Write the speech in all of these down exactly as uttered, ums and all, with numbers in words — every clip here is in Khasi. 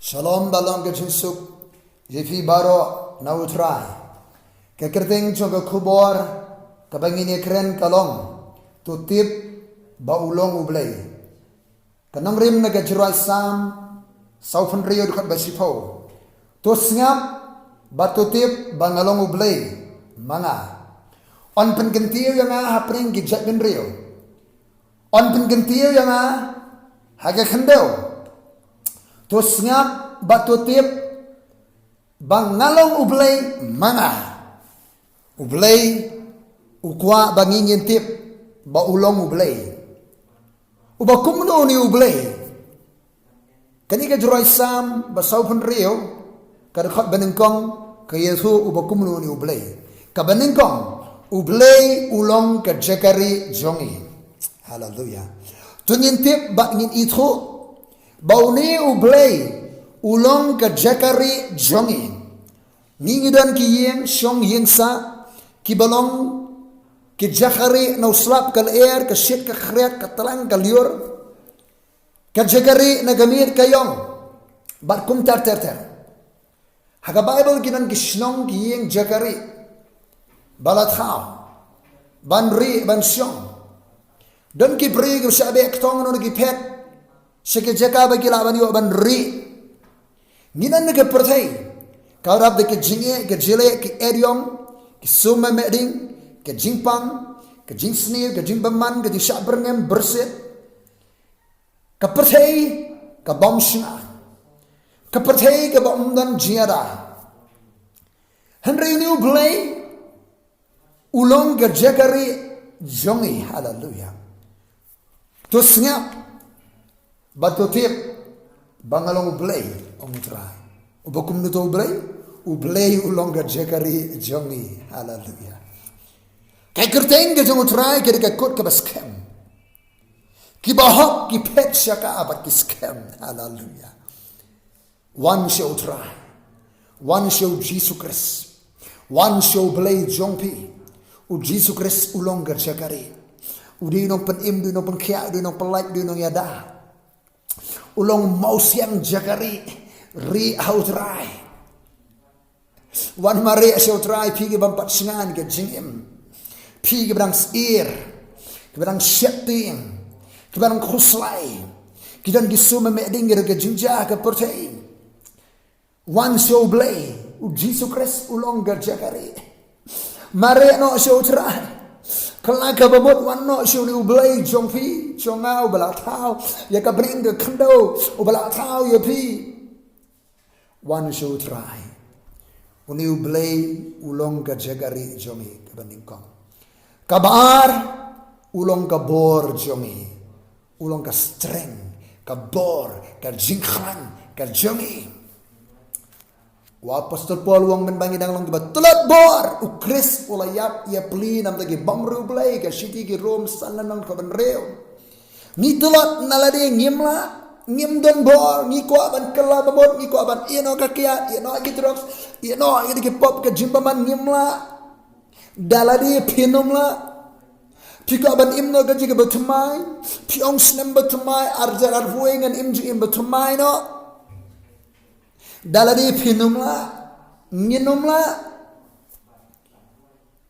Shalom, ba long ka jingsuk ïa phi baroh na U Trai. Ka kyrteng jong ka khubor kaba ngin ïa kren ka long, to tip ba u long U Blei. Ka nongrim na ka Jingrwai Salm sawphew hynriew, dkhot ba shiphew. To sngap bad to tip ba nga long U Blei ma nga. Yn pynkyntiew ïa nga hapdeng ki jaitbynriew. Yn pynkyntiew ïa nga ha ka khyndew. To sngap bad to tip ba nga long U Blei ma nga. U Blei u kwah ba ngi ngin tip ba u long U Blei. Uba kumno une U Blei? Kane ka Jingrwai Salm ba sawphew hynriew, ka dkhot ba nyngkong ka ïathuh uba kumno une U Blei. Kaba nyngkong, U Blei u long ka jaka rieh jong ngi. Haleluya. To ngin tip bad ngin ithuh ba une U Blei u long ka jaka rieh jong ngi. Ngi ngi don ki ïing shong ïing sah kiba long ki jaka rieh na u slap ka lyer, ka shit ka khriat, ka tlang ka lyiur, ka jaka rieh na ka miet ka ïong bad kumta ter ter ter. Ha ka Baibl ki don ki shnong ki ïing jaka rieh ba la thaw ban rieh ban shong. Don ki briew kiba shah beh kyntong, don ki phet sha ki jaka ba ki lah ban ïoh ban rieh. Ngi don ha ka pyrthei ka rap da ki jingeh, ki jingeh, ki eriong, ki sum meh ding, ki jingpang, ki jingsniew, ki jingbymman, ki jingshah byrngem byrsit. Ka pyrthei ka bym shna, ka pyrthei ka bym don jingïada. Hynrei une U Blei u long ka jaka rieh jong ngi. Haleluya. To sngap bad to tip ba nga long U Blei, ong U Trai. Uba kumno uto U Blei? U Blei u long ka jaka rieh jong ngi. Haleluya. Ka kyrteng ka jong U Trai ka dei ka kut kaba skhem. Kiba hok ki phet sha ka bad ki skhem. Haleluya. Wan sha U Trai. Wan sha U Jisu Khrist. Wan sha U Blei jong phi. U Jisu Khrist u long ka jaka rieh. U dei u nongpynim, u dei u nongpynkhiah, u dei u nongpynlait, u dei u nongïada. U long mawsiang jaka rieh. Rieh ha U Trai. Wan mareh sha U Trai, phi ki bym pat shngaiñ ka jingim. Phi kiba dang syier, kiba dang sheptieng, kiba dang khuslai, ki don ki sum meh ding, ki don ka jingjia ka pyrthei. Wan sha U Blei, U Jisu Khrist u long ka jaka rieh. Mareh noh sha U Trai. Kylla kaba mut wan noh sha une U Blei jong phi jong nga, uba la thaw ïa ka bneng ka khyndew, uba la thaw ïa phi. Wan sha U Trai. Une U Blei u long ka jaka rieh jong ngi, kaba nyngkong. Kaba ar, u long ka bor jong ngi. U long ka strength, ka bor, ka jingkhlaiñ ka jong ngi. U Apostol Paul u ong, mynba ngi dang long kiba tlot bor, U Khrist u la ïap ïapli namar ki bym riewblei, ka shithi ki Rom san lynnong, dkhot ba hynriew. Ngi tlot na lade ngim lah, ngim don bor, ngi kwah ban kylla ba mut, ngi kwah ban ïeh noh ka kiad, ïeh noh ki drugs, ïeh noh ïa ki pop, ka jingbymman, ngim lah. Da lade phin ym lah. Phi kwah ban im noh ka jingim ba thymmai, phi ong snem ba thymmai, ar hajar arphew wei ngan im jingim ba thymmai noh. Da lade phin ym lah, ngin ym lah.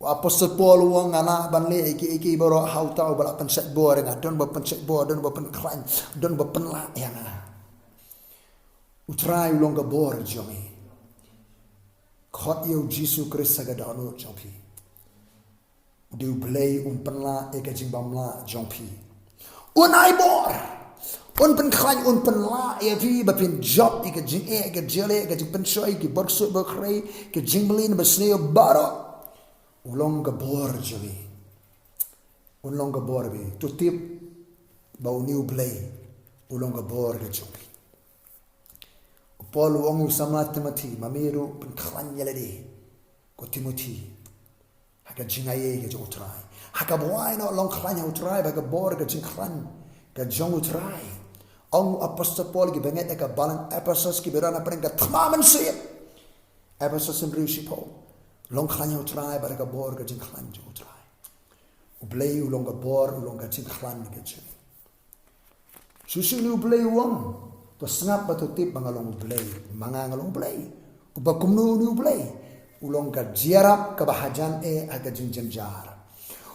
U Apostol Paul u ong, nga lah ban leh ïa kiei kiei baroh ha uta uba la pynshait bor ïa nga. Don ba pynshait bor, don ba pynkhlaiñ, don ba pynlah ïa nga. U Trai u long ka bor jong ngi. Khot ïa U Jisu Khrist ha ka dohnud jong phi. U dei U Blei un pynlah ïa ka jingbymlah jong phi. Un ai bor. Un pynkhlaiñ, un pynlah ïa phi ba phin jop ïa ka jingeh, ïa ka jingleh, ïa ka jingpynshoi, ïa ki bor ksuid bor khrei, ïa ka jingmlien basniew baroh. U long ka bor jong ngi. Un long ka bor jong ngi. To tip ba une U Blei u long ka bor ka jong ngi. U Paul u ong ïa u samla Timothi, ma me ruh pynkhlaiñ ïa lade, ko Timothi, ha ka jingaiei ka jong U Trai. Ha kaba wai noh, long khlaiñ ha U Trai bad ka bor ka jingkhlaiñ ka jong U Trai. Ong u Apostol Paul, ki bangeit ha ka balang Ephesus, kiba don hapdeng ka thma mynsiem. Ephesus hynriew shiphew. Long khlaiñ ha U Trai bad ka bor ka jingkhlaiñ jong U Trai. U Blei u long ka bor, u long ka jingkhlaiñ ka jong ngi. Shuh shuh une U Blei u ong, Ba sngap bad to tip ba nga long U Blei, ma nga nga long U Blei. Uba kumno une U Blei? U long ka jingïarap kaba hajan eh ha ka jingjynjar.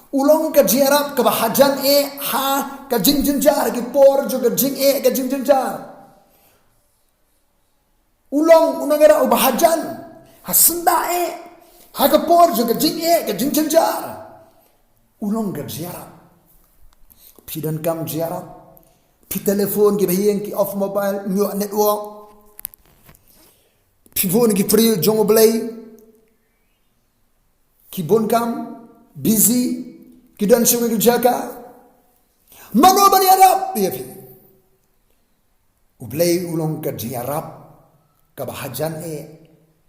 U long ka jingïarap kaba hajan eh ha ka jingjynjar, ki por jong ka jingeh, ka jingjynjar. U long u nongïarap uba hajan ha syndah eh, ha ka por jong ka jingeh, ka jingjynjar. U long ka jingïarap. Phi donkam jingïarap? Phi telephone ki ba hiang, ki off mobile, ñiuh network. Phi phone ki briew jong U Blei, ki bun kam, busy, ki don shuh ki jaka. Mano ban ïarap ïa phi? U Blei u long ka jingïarap kaba hajan eh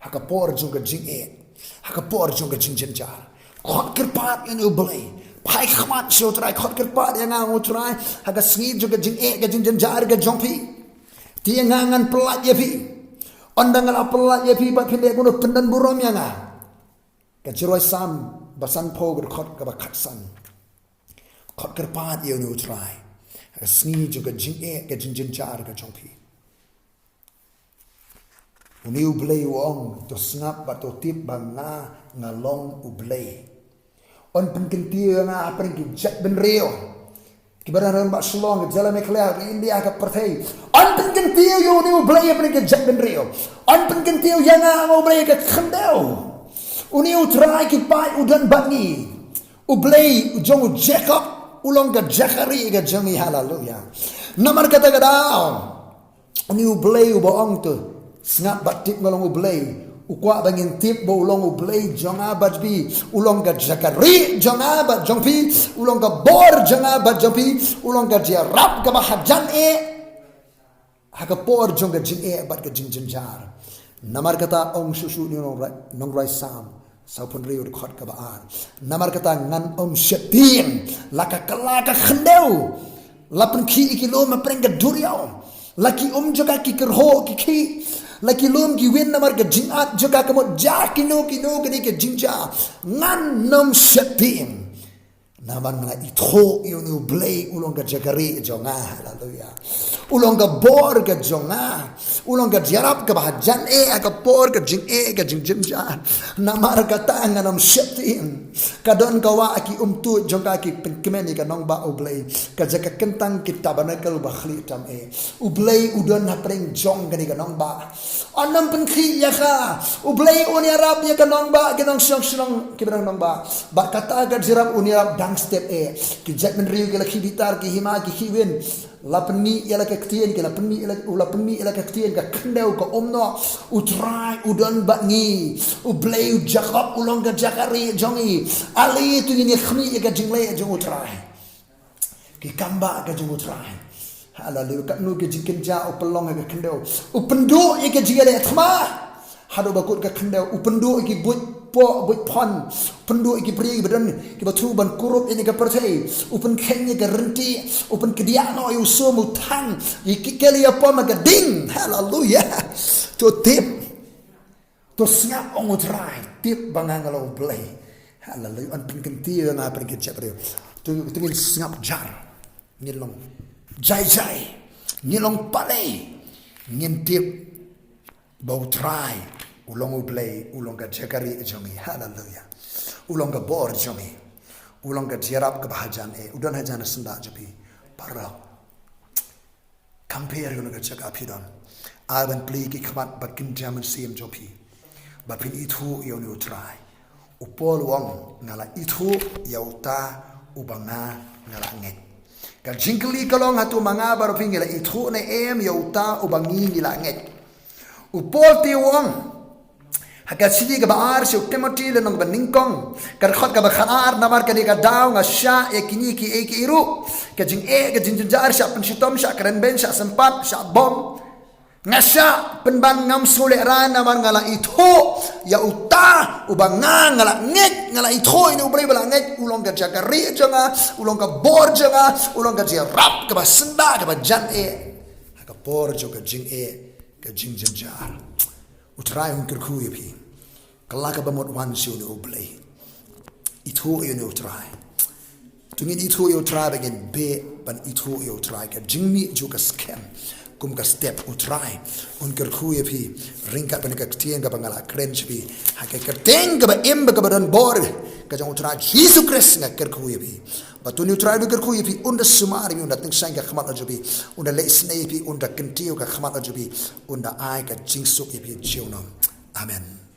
ha ka por jong ka jingeh, ha ka por jong ka jingjynjar. Khot kyrpad ïa une U Blei. Phai khmat sha U Trai, khot kyrpad ïa nga, U Trai, ha ka sngi jong ka jingeh, ka jingjynjar ka jong phi. Te nga ngan pyllait ïa phi. Ynda nga la pyllait ïa phi bad phin leh kumno, pyndon burom ïa nga. Ka jingrwai Salm ba sanphew, ka dkhot kaba khatsan. Khot kyrpad ïa une U Trai ha ka sngi jong ka jingeh, ka jingjynjar ka jong phi. Une U Blei u ong, to sngap bad to tip ba nga nga long U Blei. Yn pynkyntiew ïa nga hapdeng ki jaitbynriew, kiba don rangbah Shillong, ka jylla Meghalaya, ka India, ka pyrthei. Yn pynkyntiew ïa une U Blei hapdeng ki jaitbynriew. Yn pynkyntiew ïa nga, nga U Blei, ha ka khyndew. Une U Trai ki paid u don bad ngi. U Blei jong u Jakob u long ka jaka rieh ka jong ngi. Haleluya. Namar kata ka daw, une U Blei uba ong, to sngap bad tip nga long U Blei, u kwah ba ngin tip ba u long U Blei jong nga bad phi. U long ka jaka rieh jong nga bad jong phi. U long ka bor jong nga bad jong phi. U long ka jingïarap kaba hajan eh ha ka por jong ka jingeh bad ka jingjynjar. Namar kata ong shuh shuh une u nongrwai, nongrwai Salm sanphew hynriew, dkhot kaba ar. Namar kata ngan ym sheptieng, la ka kylla ka khyndew, la pynkhih ïa ki lum hapdeng ka duriaw, la ki um jong ka ki kyrhuh ki khih, la ki lum ki win namar ka jingat jong ka, ka mut jia kino kino kane ka jingjia. Ngan ym sheptieng. Namar nga la ithuh ïa une U Blei, u long ka jaka rieh jong nga. Haleluya. U long ka bor ka jong nga. U long ka jingïarap kaba hajan eh ha ka por ka jingeh, ka jingjynjar. Namar kata ngan ym sheptieng. Ka don ka wah, ki umtuid jong ka ki pynkmen ïa ka nongbah U Blei. Ka jaka kyntang ki tabernacle ba khlieh tam eh. U Blei u don hapdeng jong kane ka nongbah. Yn ym pynkhih ïa ka. U Blei un ïarap ïa ka nongbah, ki nongshong shnong, kiba don nongbah. Bad kata ka jingïarap un ïarap dang step eh. Ki jaitbynriew ki la khih bitar, ki hima ki khih win. La pynmih ïa la ka ktien, ki la pynmih ïa la, u la pynmih ïa la ka ktien, ka khyndew ka um noh. U Trai u don bad ngi. U Blei u Jakob u long ka jaka rieh jong ngi. Ale to ngin ïa khmih ïa ka jingleh jong U Trai. Ki kam ba ka jong U Trai. Haleluya. Katno ki jingkynjah u pynlong ha ka khyndew. U pynduh ïa ki jingïaleh thma. Haduh ba kut ka khyndew. U pynduh ïa ki buit poh, buit phon. Pynduh ïa ki briew kiba don, kiba thmu ban kurup ïa ka pyrthei. U pynkheiñ ïa ka ryntieh. U pynkdiah noh ïa u sum, u thang, ïa ki kali ïa pom ha ka ding. Haleluya. To tip. To sngap, ong U Trai, tip ba nga nga long U Blei. Haleluya. Yn pynkyntiew ïa nga hapdeng ki jaitbynriew. To, to ngin sngap jar. Ngin long jai jai. Ngin long pale. Ngin tip ba U Trai u long U Blei, u long ka jaka rieh jong ngi. Haleluya. U long ka bor jong ngi. U long ka jingïarap kaba hajan eh. U don hajan ha syndah jong phi. Paralok. Compare ïa kane ka jaka phi don. Ai ban plie ki khmat bad kynja mynsiem jong phi, ba phin ithuh ïa une U Trai. U Paul u ong, nga la ithuh ïa uta uba nga nga la ngeit. Ka jingkylli ka long, hato ma nga bad phi ngi la ithuh ne em ïa uta uba ngi ngi la ngeit? U Paul te u ong ha ka shithi kaba ar sha u Timothy, lynnong ba nyngkong, ka dkhot kaba khatar, namar kane ka daw nga shah ïa kine kiei kiei ruh, ka jingeh, ka jingjynjar, shah pynshitom, shah krenbeiñ, shah sympat, shah bom. Nga shah pynban, ngam sngewlehrain namar nga la ithuh ïa uta uba nga nga la ngeit, nga la ithuh ïa une U Blei ba la ngeit, u long ka jaka rieh jong nga, u long ka bor jong nga, u long ka jingïarap kaba syndah kaba jan eh ha ka por jong ka jingeh, ka jingjynjar. U Trai un kyrkhu ïa phi. Kylla kaba mut wan sha une U Blei. Ithuh ïa une U Trai. To ngin ithuh ïa U Trai ba ngin beh ban ithuh ïa U Trai. Ka jingmih jong ka skhem. kum ka step. U Trai un kyrkhu ïa phi ryngkat bad ka ktien kaba nga la kren sha phi ha ka kyrteng kaba im bad kaba don bor ka jong U Trai Jisu Khrist. Nga kyrkhu ïa phi ba to une U Trai un kyrkhu ïa phi, un da sumar ïa phi, un da tyngshaiñ ka khmat la jong phi, un da leh sniew ïa phi, un da kyntiew ka khmat la jong phi, un da ai ka jingsuk ïa phi junom. Amen.